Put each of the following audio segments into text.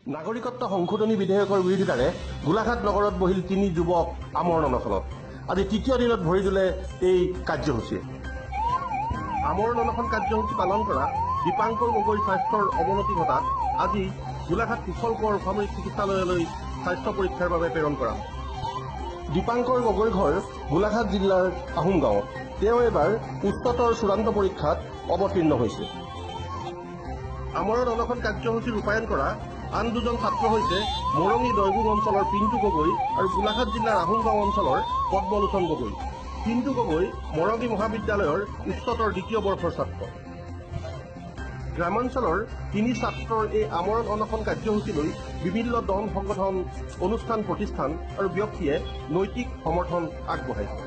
নাগৰিকত্ব সংশোধনী বিধেয়কৰ বিৰোধিতাৰে গোলাঘাট নগৰত বহিল তিনি যুৱক আমৰণ অনশনত। আজি তৃতীয় দিনত ভৰি দিলে এই কাৰ্যসূচীয়ে। আমৰণ অনশন কাৰ্যসূচী পালন কৰা দীপাংকৰ গগৈৰ স্বাস্থ্যৰ অৱনতি ঘটাত আজি গোলাঘাট কুশল কোঁৱৰ অসামৰিক চিকিৎসালয়লৈ স্বাস্থ্য পৰীক্ষাৰ বাবে প্ৰেৰণ কৰা হয়। দীপাংকৰ গগৈৰ ঘৰ গোলাঘাট জিলাৰ আহোম গাঁৱত। তেওঁ এইবাৰ উচ্চতৰ চূড়ান্ত পৰীক্ষাত অৱতীৰ্ণ হৈছে। আমৰণ অনশন কাৰ্যসূচী ৰূপায়ণ কৰা আন দুজন ছাত্ৰ হৈছে মৰঙী দৈগুং অঞ্চলৰ পিণ্টু গগৈ আৰু গোলাঘাট জিলাৰ আহোমগাঁও অঞ্চলৰ পদ্মলোচন গগৈ। পিণ্টু গগৈ মৰঙী মহাবিদ্যালয়ৰ উচ্চতৰ দ্বিতীয় বৰ্ষৰ ছাত্ৰ। গ্ৰামাঞ্চলৰ তিনি ছাত্ৰৰ এই আমৰণ অনশন কাৰ্যসূচীলৈ বিভিন্ন দল সংগঠন, অনুষ্ঠান প্ৰতিষ্ঠান আৰু ব্যক্তিয়ে নৈতিক সমৰ্থন আগবঢ়াইছে।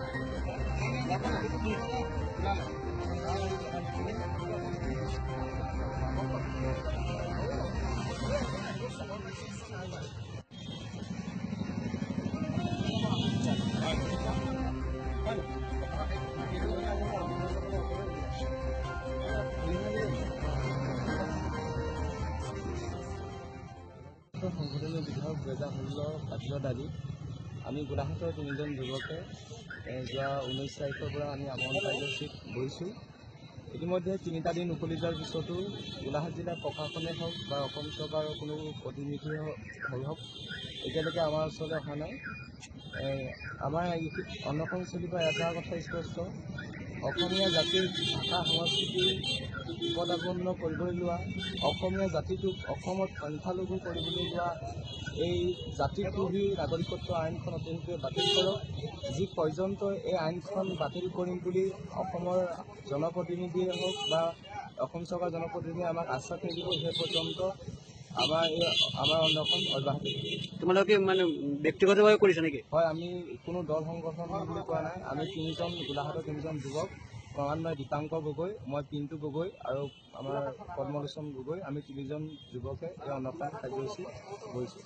সংশোধনী বিধেয়ক 2016 বাতিলৰ দাবী আমি গোলাঘাটৰ তিনিজন যুৱকে যোৱা 19 তাৰিখৰ পৰা আমি আমৰণ কাৰ্যসূচীত বহিছোঁ। ইতিমধ্যে তিনিটা দিন উকলি যোৱাৰ পিছতো গোলাঘাট জিলা প্ৰশাসনে হওক বা অসম চৰকাৰৰ কোনো প্ৰতিনিধি হওক এতিয়ালৈকে আমাৰ ওচৰলৈ অহা নাই। আমাৰ অনশনস্থলীৰ পৰা এটা কথা স্পষ্ট, অসমীয়া জাতিৰ ভাষা সংস্কৃতি বিপদাপন্ন কৰিবলৈ লোৱা, অসমীয়া জাতিটোক অসমত সংখ্যালঘু কৰিবলৈ লোৱা এই জাতিদ্ৰোহী নাগৰিকত্ব আইনখন অতি শীঘ্ৰে বাতিল কৰক। যি পৰ্যন্ত এই আইনখন বাতিল কৰিম বুলি অসমৰ জনপ্ৰতিনিধিয়ে হওক বা অসম চৰকাৰৰ জনপ্ৰতিনিধিয়ে আমাক আশ্বাস নিদিব, সেই পৰ্যন্ত আমাৰ অনশন অব্যাহত থাকিব। তোমালোকে মানে ব্যক্তিগতভাৱে কৰিছা নেকি? হয়, আমি কোনো দল সংগঠন বুলি কোৱা নাই। আমি তিনিজন গোলাঘাটৰ তিনিজন যুৱক, ক্ৰমান্বয়ে দীপাংকৰ গগৈ, মই পিণ্টু গগৈ আৰু আমাৰ পদ্মলোচন গগৈ, আমি তিনিজন যুৱকে এই অনশন কাৰ্যসূচী কৰিছোঁ।